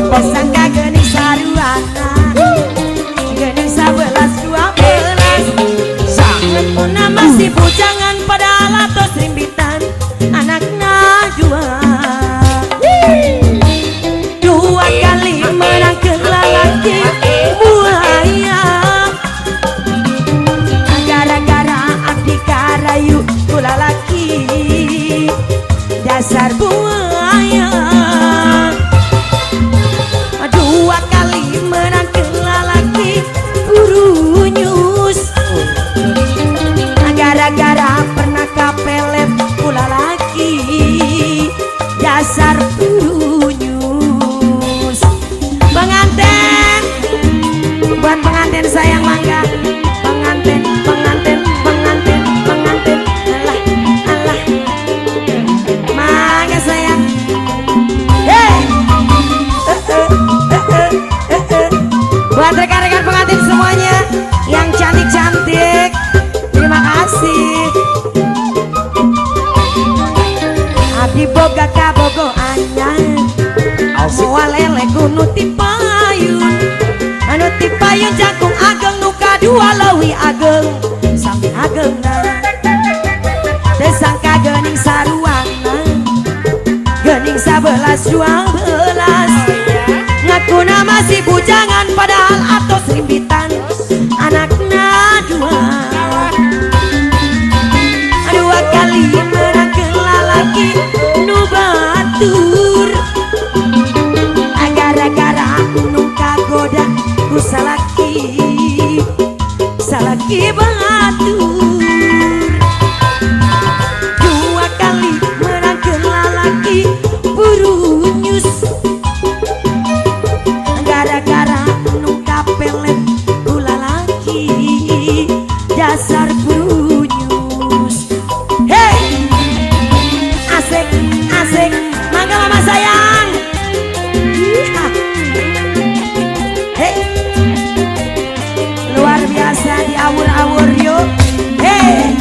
Sangka geuning saruana, geuning 11 12. Ngakuna masih bujangan, padahal atos rimbitan, anakna dua. Dua kali menang ke lalaki buaya, gara-gara abdi karayu ku lalaki dasar buaya. Dua kali menang ke lalaki burunyus, gara-gara pernah kapelet ku lalaki dasar burunyus. Pengantin, buat pengantin sayang, mangga pengantin, pengantin, pengantin, pengantin. Alah alah, mangga sayang. Hey. Eh, eh, eh, eh, eh, eh. Buat rekan-rekan pengantin semuanya yang cantik-cantik, terima kasih. Abdi boga kabogo anyar. Asik. Moal eleh ku nu ti payun, anu ti payun jangkung ageng, nu kadua leuwih ageng, sami ageungna. Teu sangka geuning saruana, geuning 11 12. Ngakuna masih bujangan, padahal atos rimbitan, anakna dua. Dua kali menang ke lalaki nu batur, gara-gara nu kagoda ku salaki, salaki batur. Dua kali menang ke lalaki burunyus, gara-gara nu kapelet ku lalaki dasar burunyus. Hey, asik asik, mangga mama sayang. Iya. Hey, luar biasa, diawur-awur yuk. Hey.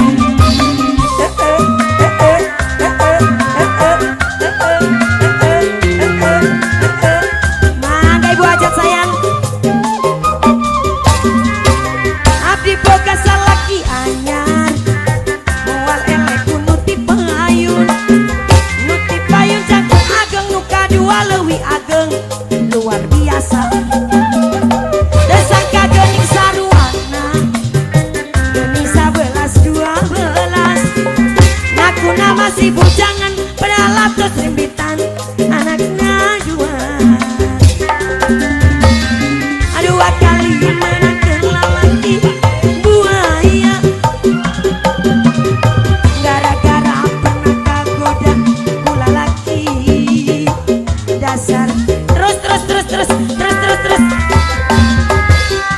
Eh, eh, eh, eh, eh, eh, eh, eh, eh, eh, eh, eh, eh. Mangga ibu hajat sayang. Abdi boga salaki anyar, moal eleh ku nu ti payun, nu ti payun jangkung ageng, nu kadua leuwih ageng, luar biasa. Teu sangka geuning saruana, geuning 11 12. Ngakuna masih bujangan, padahal atos rimbitan, anakna dua. Dua kali menang ke lalaki buaya, gara-gara pernah kagoda ku lalaki dasar. Terus terus terus terus terus terus terus.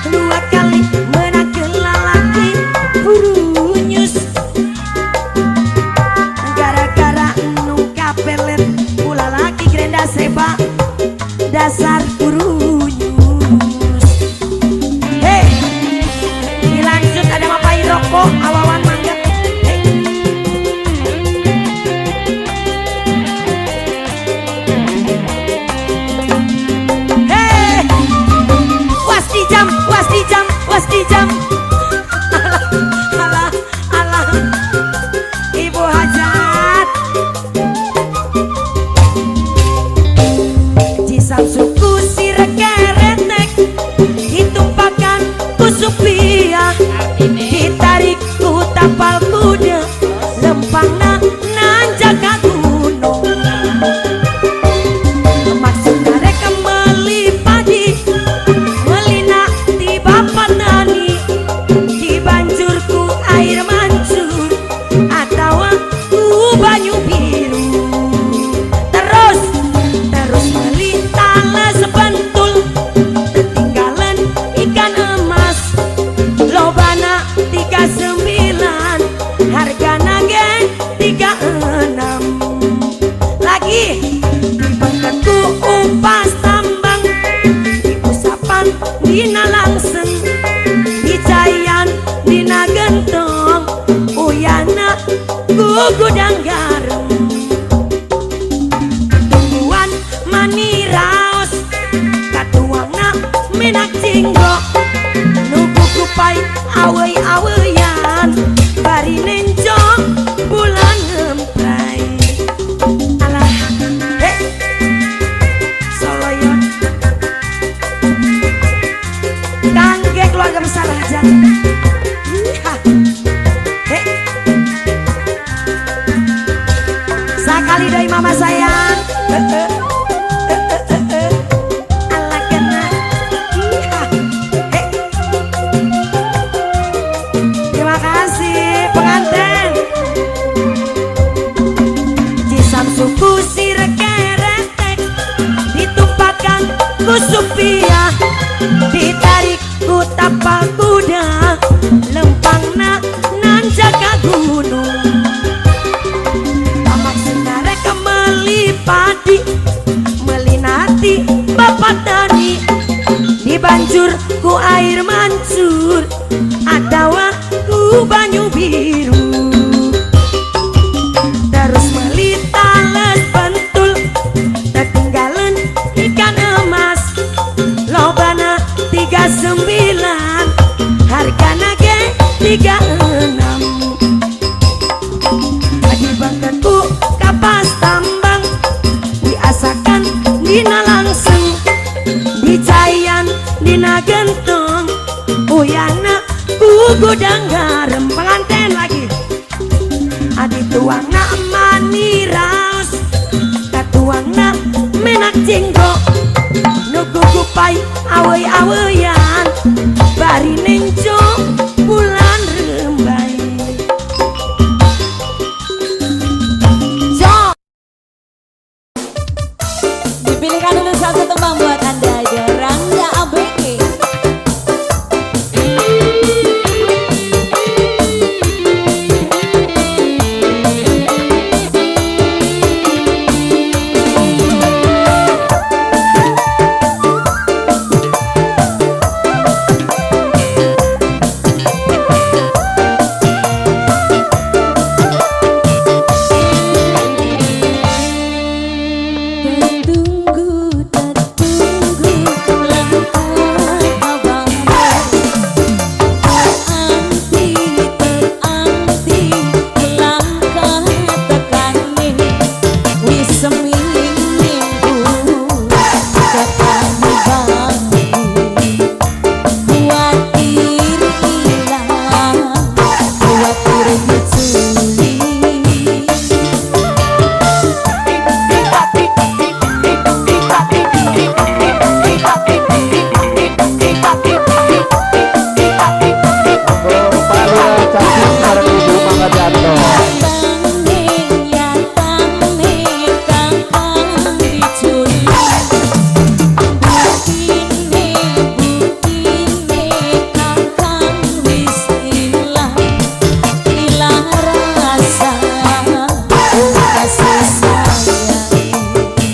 Dua kali menang ke lalaki burunyus, gara-gara nu kapelet ku lalaki grenda seba dasar burunyus. Hei, dilanjut ada mapai rokok awawan, mangga. Hey. Hei, was di jam, was di jam, was di jam. Alah, alah, alah. Ibu hajat. Cisam suku sirekeretek, ditumpakan ku supiah, ditarik ku tapal kuda, lempangna nanjak ka gunung. Maksudna rek meuli padi, meulina ti bapak tani, dibanjur ku air mancur atawa ku banyu biru. Terus terus meuli talas bentul, ketinggalan ikan emas, lobana 39, hargana ge 36. Lagi dibengket ku upas tambang, diusapan dina langseng, dicayan dina gentong, uyahna ku gudang garam. Tungguan maniraos. gunung. Maksudna rek meli padi, melinati bapak tani, dibanjur ku air mancur atawa ku banyu biru. Terus meli tales pentul, ketinggalan ikan emas, lobana 39, hargana ge 36. Dibangket ku kapas tambang, diasakan dina langsung, dicayan dina gentong, uyana ku gudang garam. Pengantin lagi adi tuangna maniraos, katuangna menak jenggo, nuku kupai awey-aweyan, bari nenjo bulan rembai. Jo. Dipilihkan dulu satu tembang buat Anda, ada Rangga ABG. Tertunggu, tertunggu langkah abangmu, teranti, teranti langkah tekane, wis seminggu tekane bangku, kuatir ilang, kuatir diculik. Monggo Pak Lurah Cacing sareng Ibu mangga diantos. Nyatane, nyatane kakang diculik, buktine, buktine kakang wis ilang, ilang rasa kasih sayang, diculiki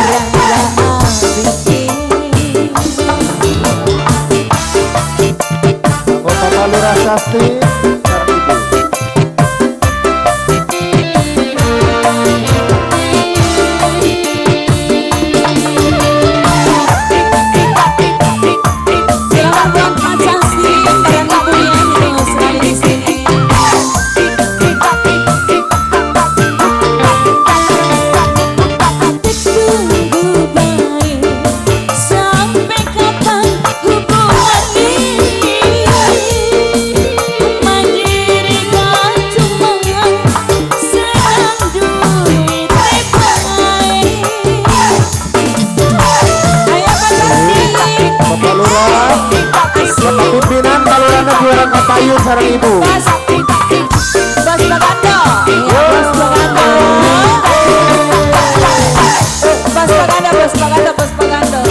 Rangga ABG. Monggo Bapak Lurah Sasti sareng Ibu. Selamat buat Pak Sasti bareng Ibu ya, ditunggu sekali di sini. Tunggu baik sampai kapan hubungan ini mandiri gak cuma senang duit baik. Ayo Pak Sasti. Bapak Lurah, Bapak pimpinan Pak Lurah Negara Kapayun sareng Ibu. Bos, Bos Bagando, ya Bos Bagando, Bos Bagando, Bos Bagando, Bos Bagando.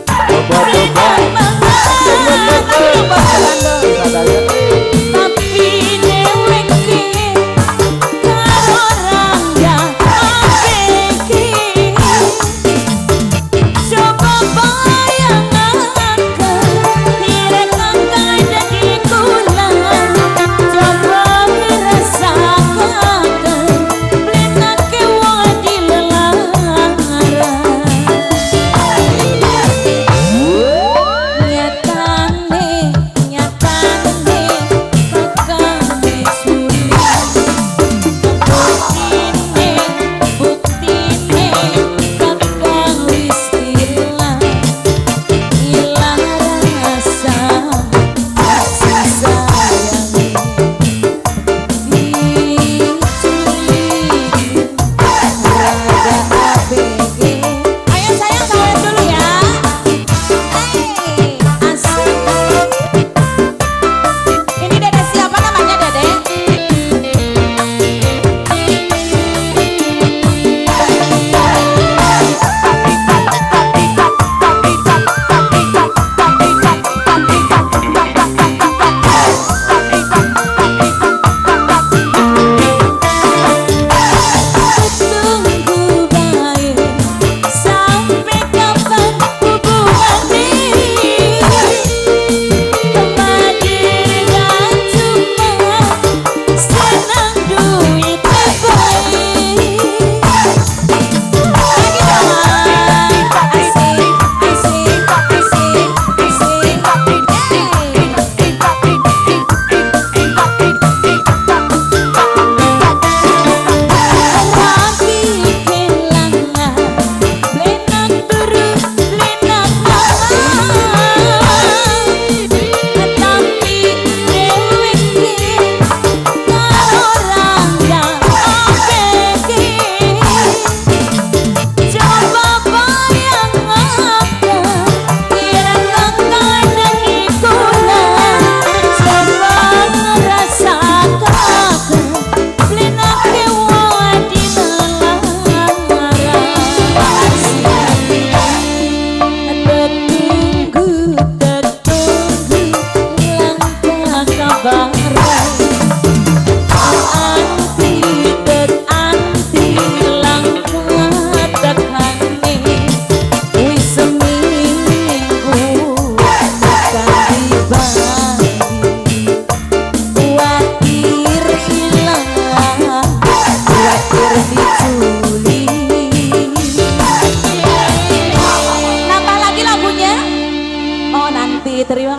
Bapak Keren banget, aduh Bos Bagando. Sadaya. Tapi deweke karo Rangga ABG. Coba bayangaken yen kakang dadi kula, coba ngrasakaken blenake wong dilelara.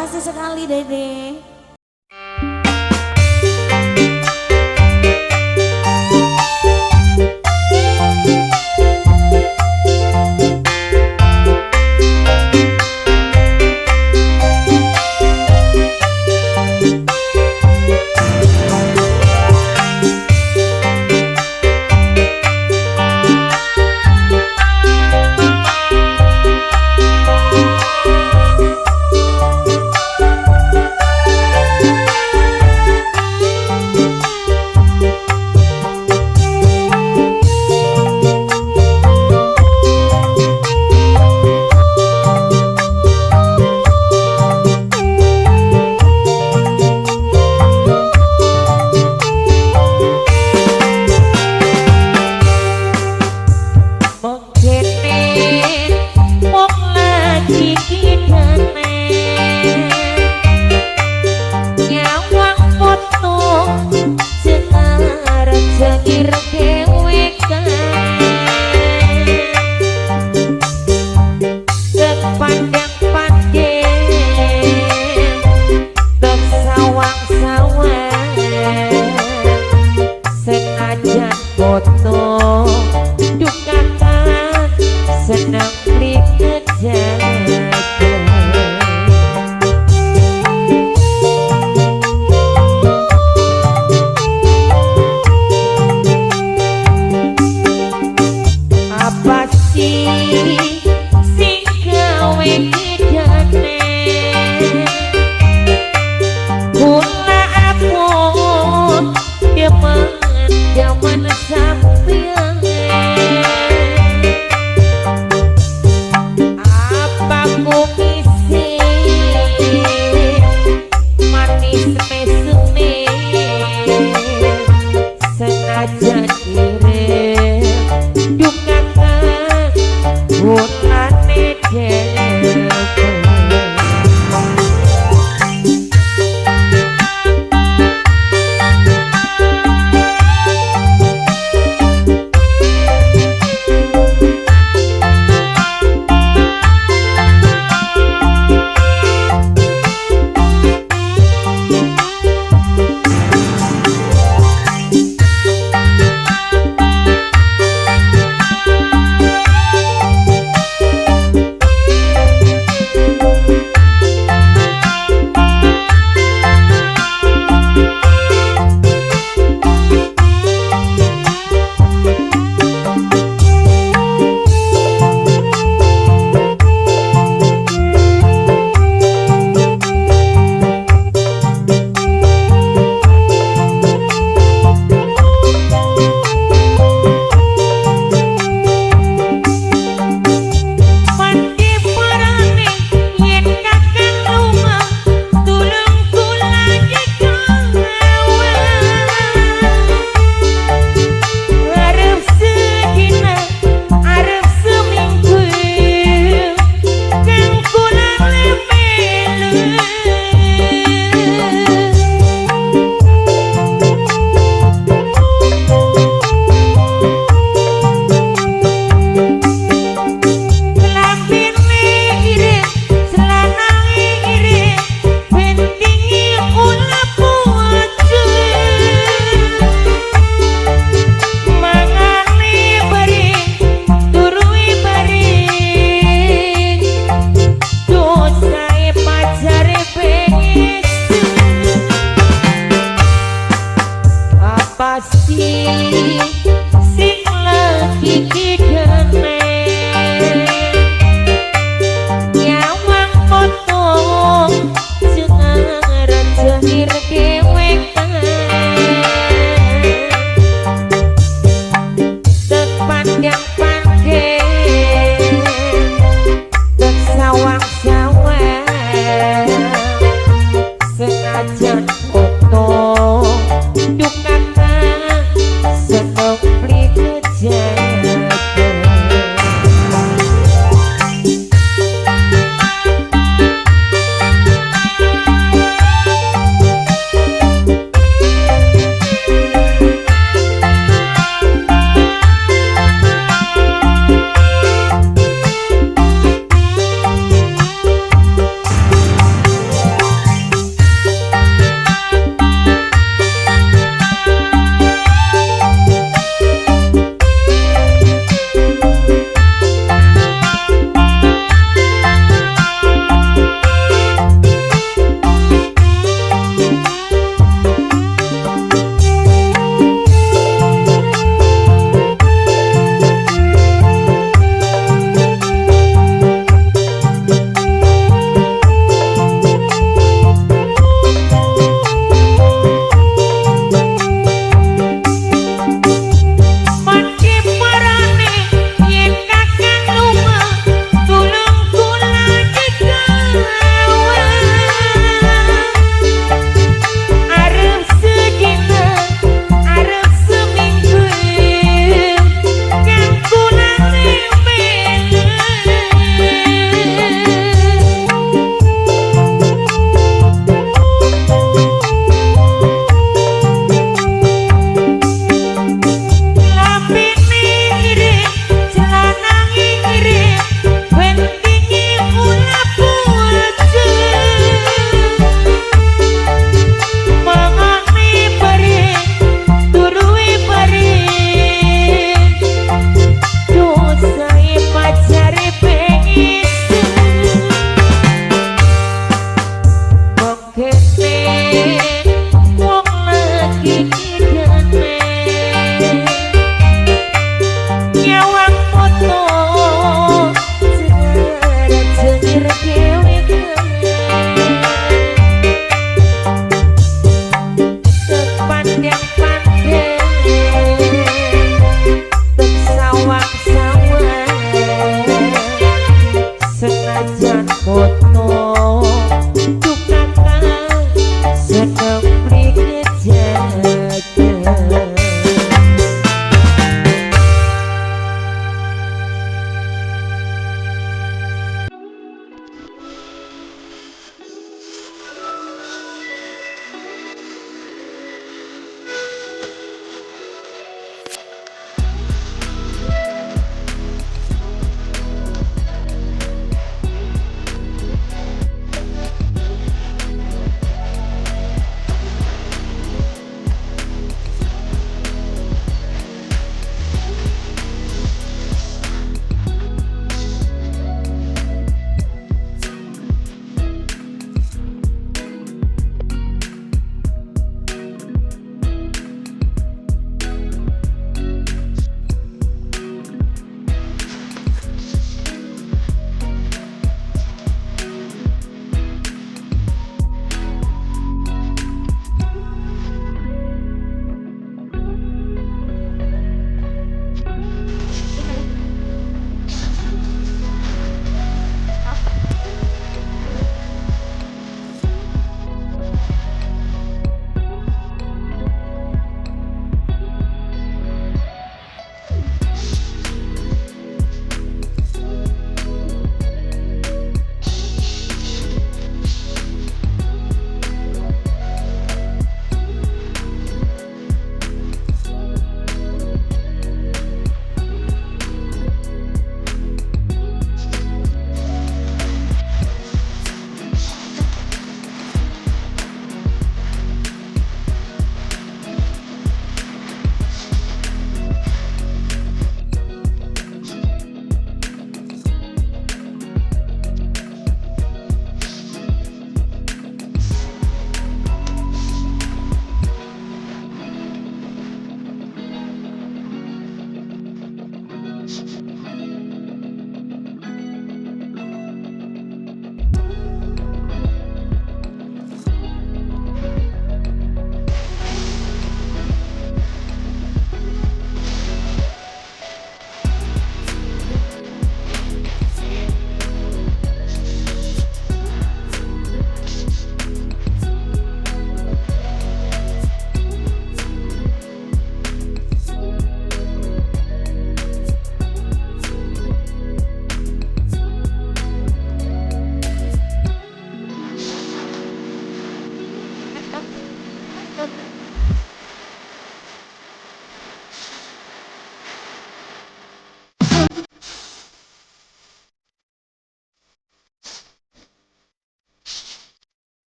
kasih sekali, Dede.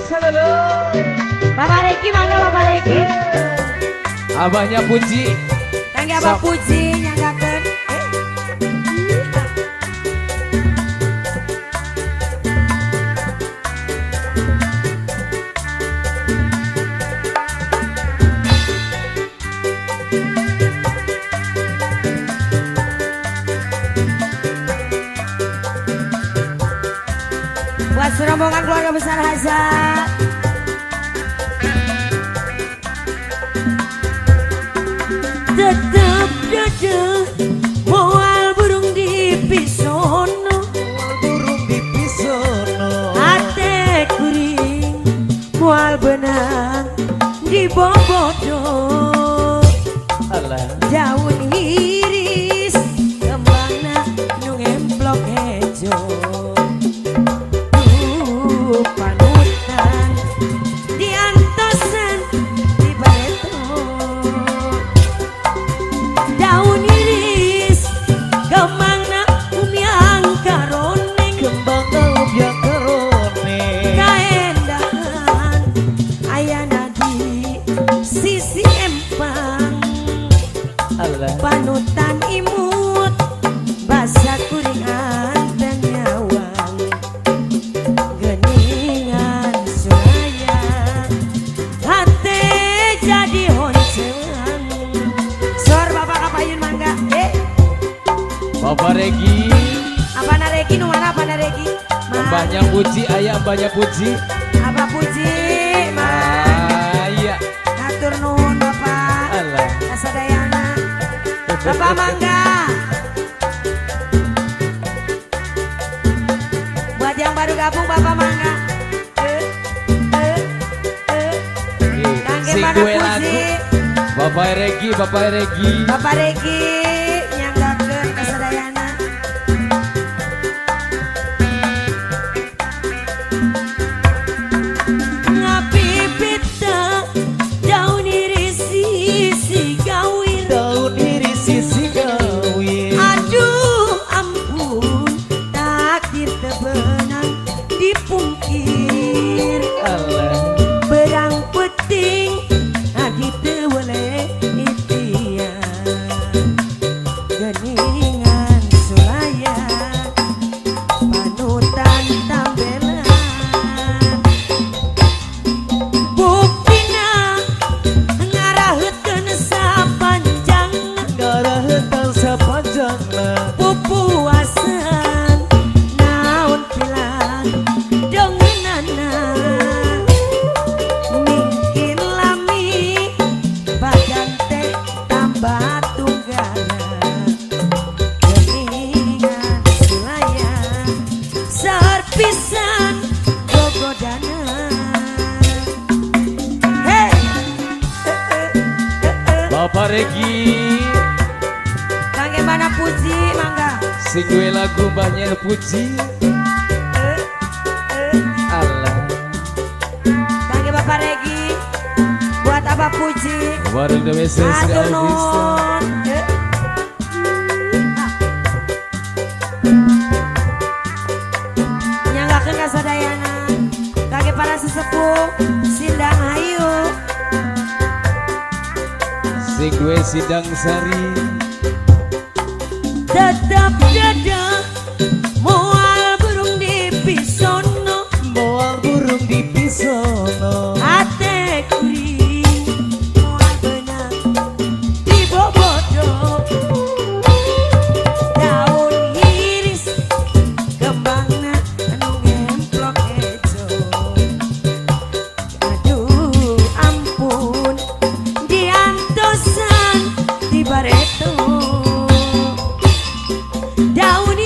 Selalu. Bapak Reki mangga Bapak Reki. Abahnya Puji. Kangge Abah Puji nyanggakeun. Buat serombongan keluarga besar Hazar. Tetep dede moal burung di pisono, Burung di pisono. Ate kuring moal benang di bobodo. Alah. Daun iris kembangna nu ngemplok hejo. Duh panutan diantosan di bareto. Daun iris kembangna umyang karoneng, Kembang umyang karoneng. Kaendahan ayana di sisi empang. Alah. Panutan imut basa kuring anteng nyawang geningan suraya hate jadi honceang. Sor Bapak Kapayun mangga. Bapak Regi. Apa naregi nu mana apa naregi? Mbahnya Puji ayah mbahnya Puji. Apa Puji ma. Ah iya. Hatur nuhun Bapak. Alah. Kasadayana. Bapak mangga. Buat yang baru gabung Bapak mangga. Kangge Sing mana duwe lagu. Puji. Bapak Regi, Bapak Regi. Bapak Regi nyanggakeun kasadayana. Ngapipita daun iris sisi gawir. Daun iris sisi gawir. Aduh ampun takdir tebenang dipungkir. Alah. Berang peting adi teu weleh itian geningan sulaya panutan tambelan buktina ngaraheutkeun sapanjangna. Ngaraheutkeun sapanjangna. Pupuasan naon pilan dongenana mungkin lami badan teh tambah tunggana geningan sulaya serpisan gogodana. Hey. Bapak Regi. Kangge mana Puji mangga. Sing duwe lagu mbahnya Puji. Alah. Kangge Bapak Regi buat Abah Puji. Warung WC Sri Hatur Alvista. nuhun. Nyanggakeun ka sadayana. Kangge para sesepuh Sindang Hayu. Sing duwe Sidang Sari. Tetep dede moal burung di pisono. Moal burung di pisono. Ate kuring moal benang di bobodo. Daun iris kembangna anu ngemplok hejo. Aduh ampun diantosan di bareto. Daun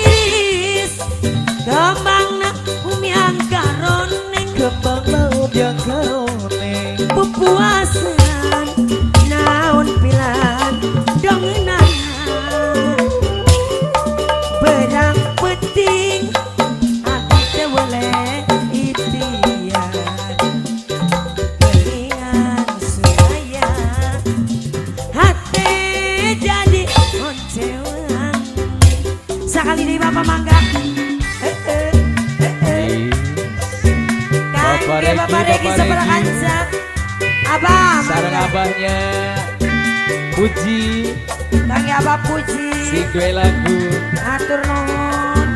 Kangge Bapak Regi sebelah kanca. Abah, sarang abahnya Puji. Kangge Abah Puji. Sing duwe lagu. Atur nuhun.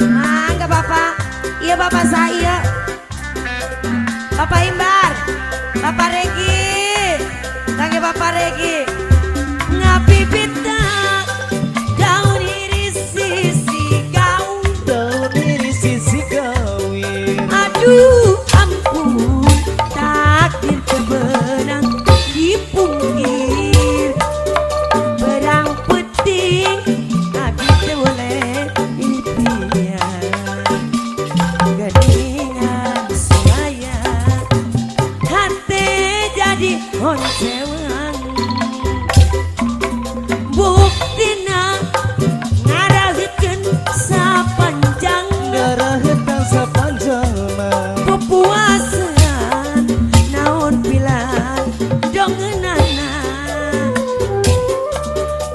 Mangga Bapak. Iya Bapak saya. Bapak Imbar, Bapak Regi. Kangge Bapak Regi. Ngapipita daun iris sisi gaun. Daun iris sisi gawir. Aduh ampun, takdir kebenang dipungkir. Berang penting abdi teu boleh impian. Geningan sulaya hate jadi honcewan. Buktina ngaraheukeun sapanjang Ngarahetan sapanjangna. Pepuasan naon pilan dongenana.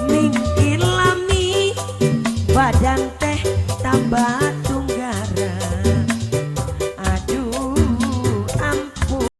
Mingkir lami badan teh tambah tunggara. Aduh ampun.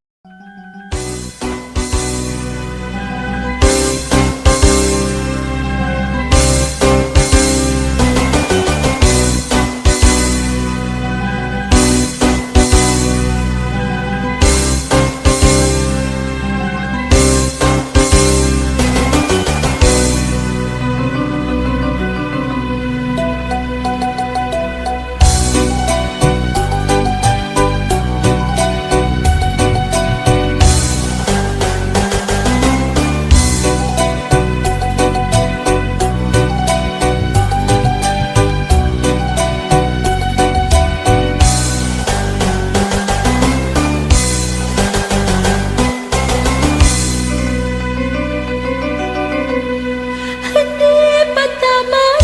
Di patamanan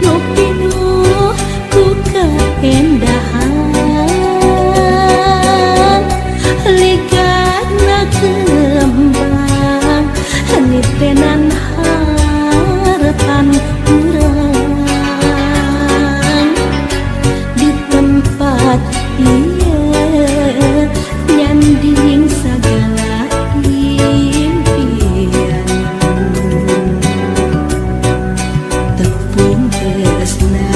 nu pinuh ku keindahan, ligana kembang nitenan harapan urang. Di tempat ieu nyanding sagala impian, tepung tresna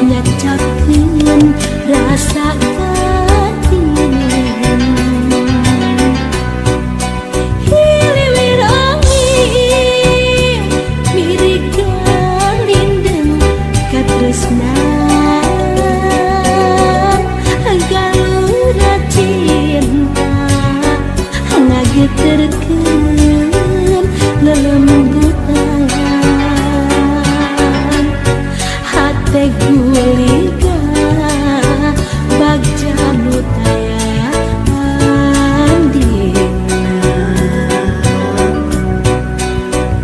nyacakeun rasa kating. Hiliwir angin mirig galindeng katresnan, galura cinta ngageterkeun lelembutan hate guliga bagja nu taya andina.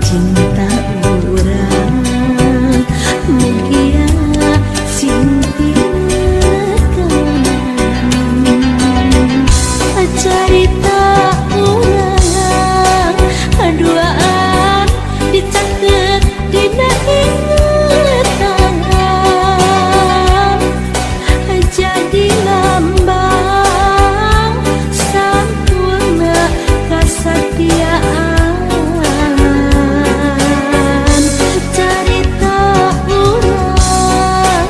Cinta urang mugia sing tinekanan. Carita urang duaan dicatet dina ingetan, jadi lambang sampurna kasatiaan. Carita urang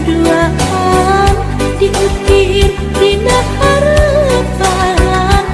duaan diukir dina harapan.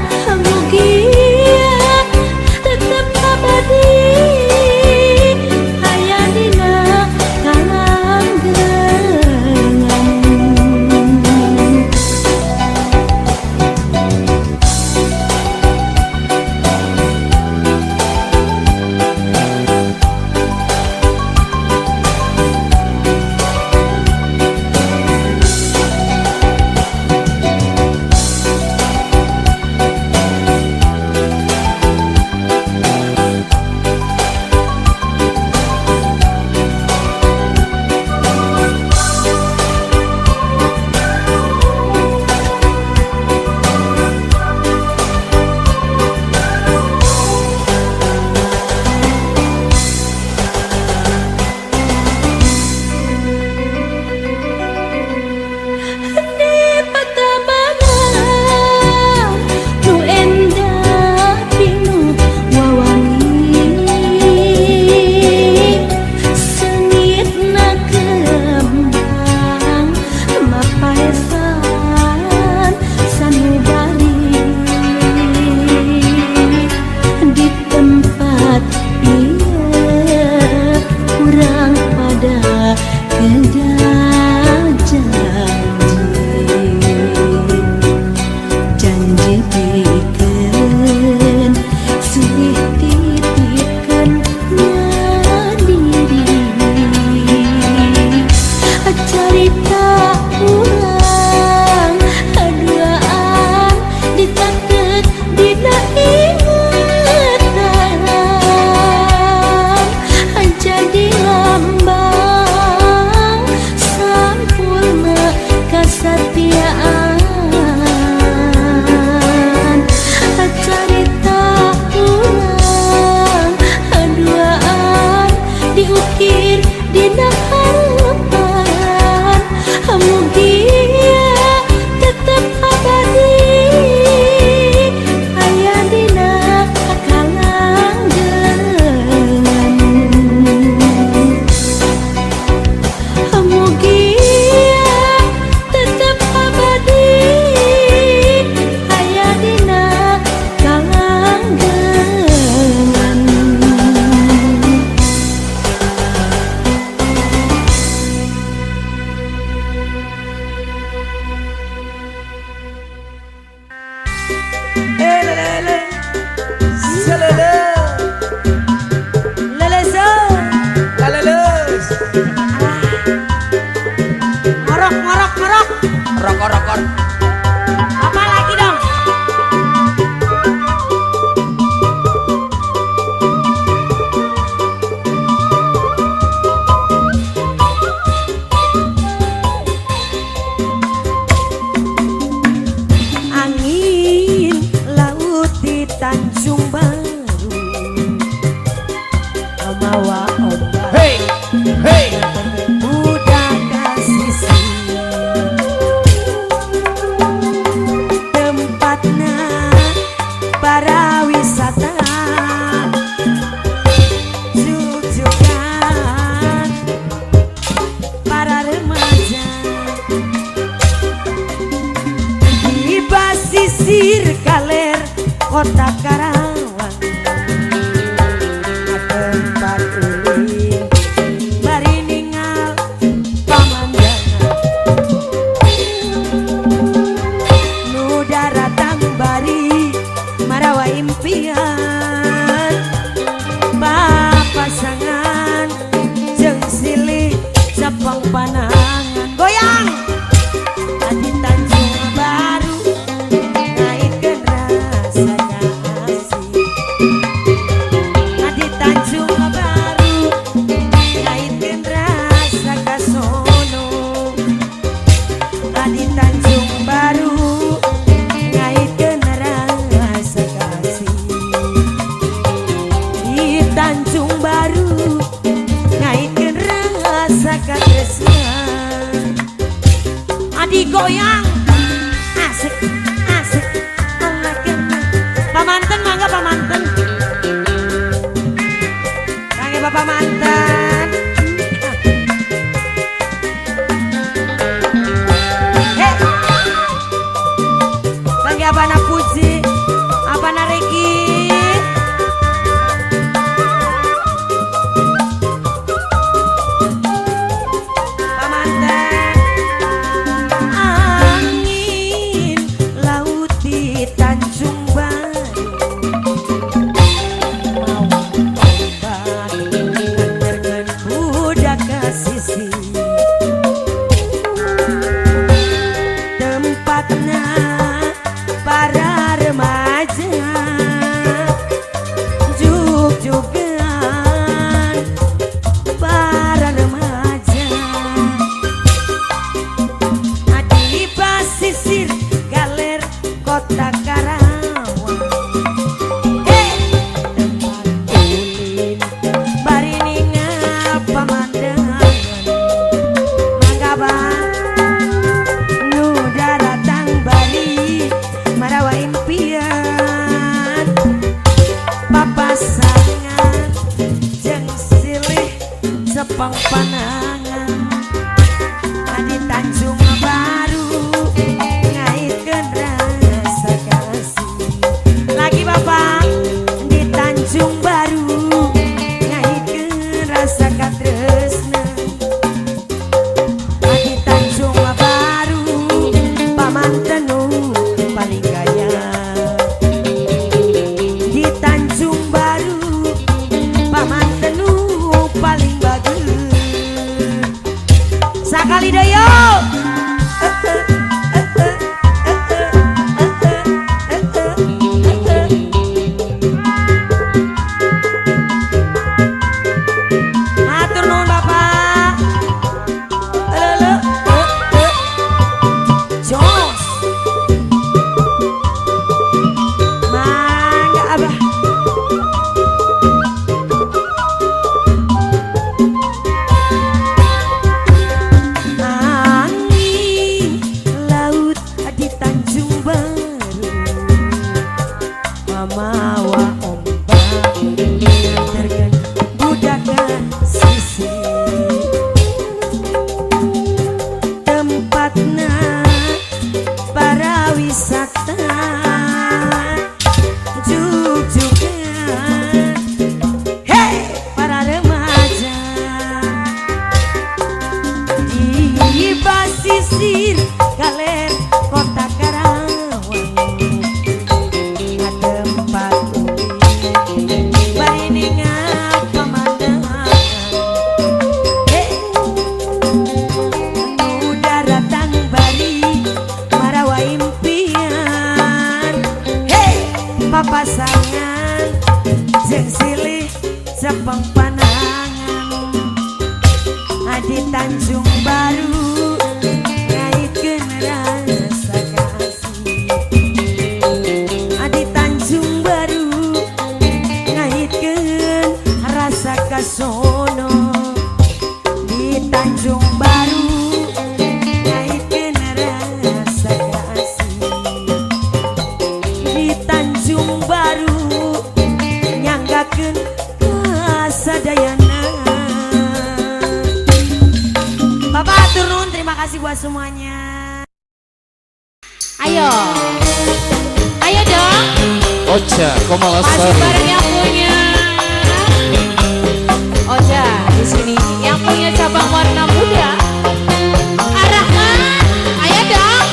Tanjung Baru mawa ombak. Hey, hey. Budak kasisi tempatna para wisata jujukan para remaja di basisir kaler kota Karawang, tempat ulin bari ningal pamandangan nu daratang bari marawa impian papasangan jeung silih cepeng panangan goyang di Tanjung Baru ngaitkeun rasa kasih, di Tanjung Baru ngaitkeun rasa kasono, di Tanjung Baru ngaitkeun rasa kasih, di Tanjung Baru ngaitkeun rasa katresnan. Adi goyang asik asik Allah kena pamanten, mangga pamanten kangge bapak manten. Hei, kangge abana Puji, abana Regi. Pamanten. Angin laut di Tanjung Baru mau ombak nganterkeun budak ka sisi tempatna para remaja juk-jukan para remaja di pasisir galer kota Karawang. Hey, tempat ulin bari ningal pamandangan, mangga bang nu daratang bari marawa impian papasangan jeung silih sepang panangan di Tanjung Baru ngaitkeun rasa kasih lagi bapak di Tanjung Baru ngaitkeun rasa katresna, di Tanjung Baru pamanten nu paling gaya, di Tanjung Baru pamanten nu paling bagus sakali deui yo. Hatur nuhun Bapak. Eleuh, eh, eh. Jos. Mangga Abah. Angin laut di Tanjung Baru mamawa ombak nganterkeun budak ka sisi tempatna para wisata juk-jukan, hey, para remaja di pasisir kaler kota Karawang tempat ulin bari ningal pemandangan. Hey, nu daratang bari marawa impian, hey, papasangan jeung silih sepeng panangan di Tanjung Baru ngaitkeun rasa kasih di Tanjung Baru. Bapak-bapak semuanya. Ayo. Ayo dong. Ocha Masih Komalasari. bareng yang punya Ocha di sini, yang punya cabang warna muda. Arahman, ayo dong.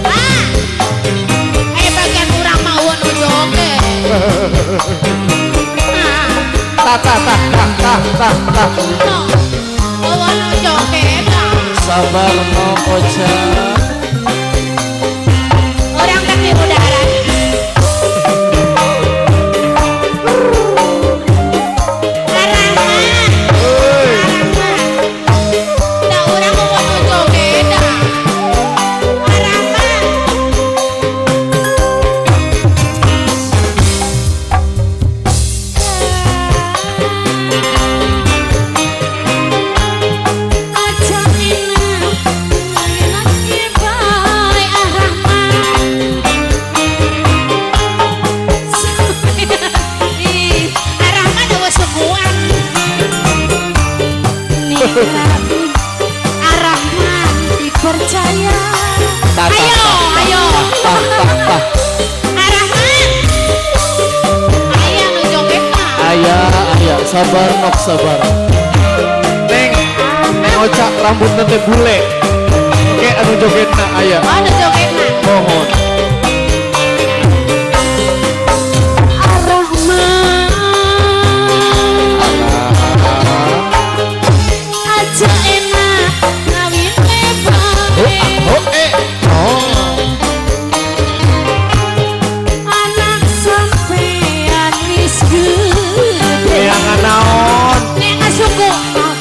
Ah. Bagian kurang mau nu joget. Ah. Ta ta ta ta ta ta ta. No. Eueuh nu joget. Sabar no Ocha. Orang teh di udara. Arahman. Arahman. Da urang eueuh nu joget da. Arahman. Aja enak, enak bae Arahman. Ih, Arahman eueuh sukuan. Arahman Dipercaya. Ta, ta, Ayo, ta, ta, ayo. Ta ta ta. Arahman. Aya nu joget mah. Ayah, ayah, sabar nok sabar. Neng, Neng Ocha rambutna teh bule. Kayak anu jogetna aya. Oh, nu joget mah. Mohon. Arahman. Aja enak ngawin Oh, bae. oh, eh. Oh. Anak sampean wis gede. Neangan naon? Nek asuku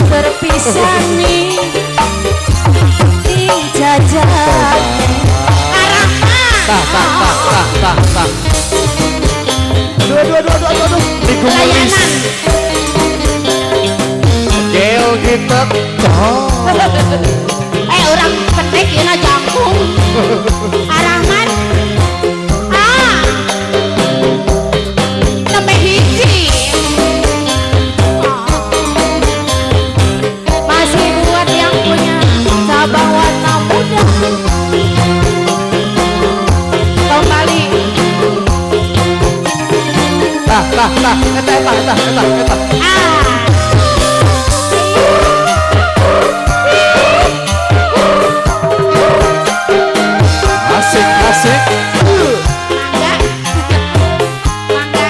Terpisah nih ing jajan. Arahman. Ta ta ta ta ta ta. Aduh aduh aduh aduh aduh. Niku melis. Layanan. Gel kita. Oh. Orang petek ieu na jangkung. Arahman. Ah. Nembe hiji. Masih buat yang punya cabang warna muda. Kembali. Ta ta ta. Eta eta eta eta eta. Ah. Asik asik. Mangga. Mangga.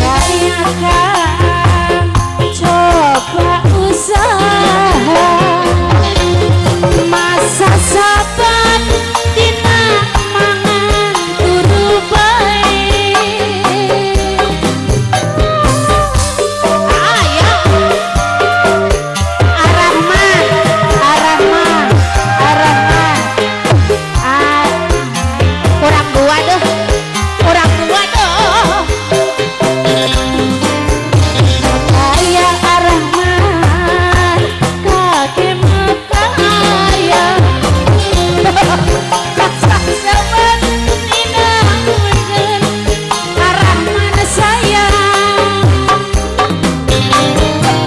Rayakan coba usaha. Masa saban dina mangan turu bae. Ayo. Arahman, Arahman, Arahman. Ah, Kurang dua deh. Kurang dua deh. Kaya Arahman, kakek kaya. Saban dina mangan Arahman sayang.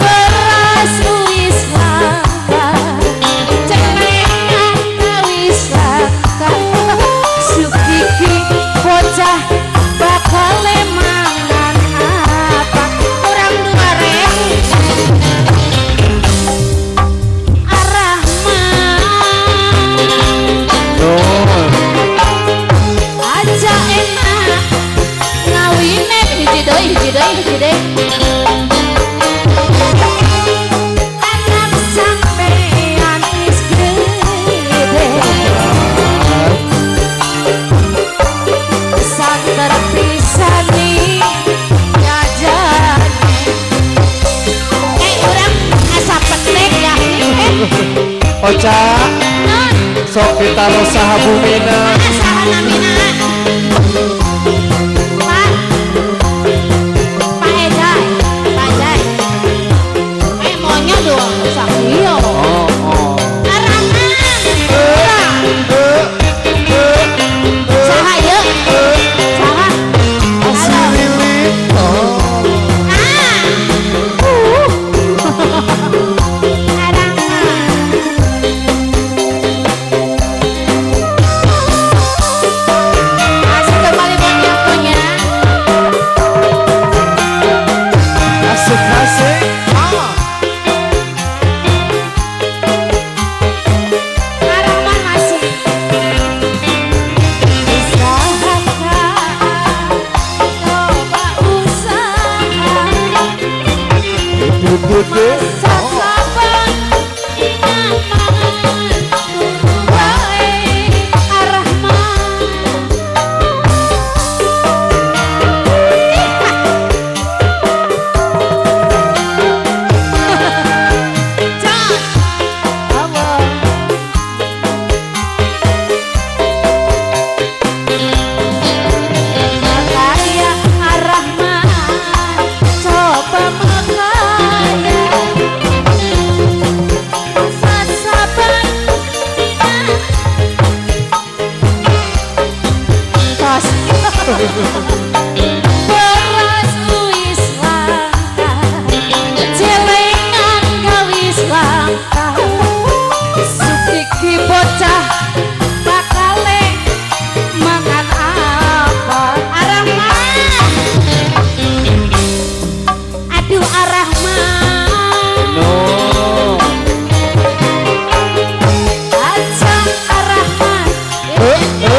Beras wis langka, cenengan wis langka. Sukiki bocah bakal mangan apa? Kurang 2.000. Arahman. Nun. Aja enak ngawine Hiji deui, hiji deui, hiji deui. Anak sampean wis gede. Santer pisan nih jajane. Urang asa petek ya. Ocha. Non, Sok ditaruh saha bumina. saha namina? Pak. Pak Ejai, Pak Ejai. Monyet doang sakio. Oh oh. Arahman. Saha ieu? Saha? Halo. Lilit. Oh. Ah. Eh, eh.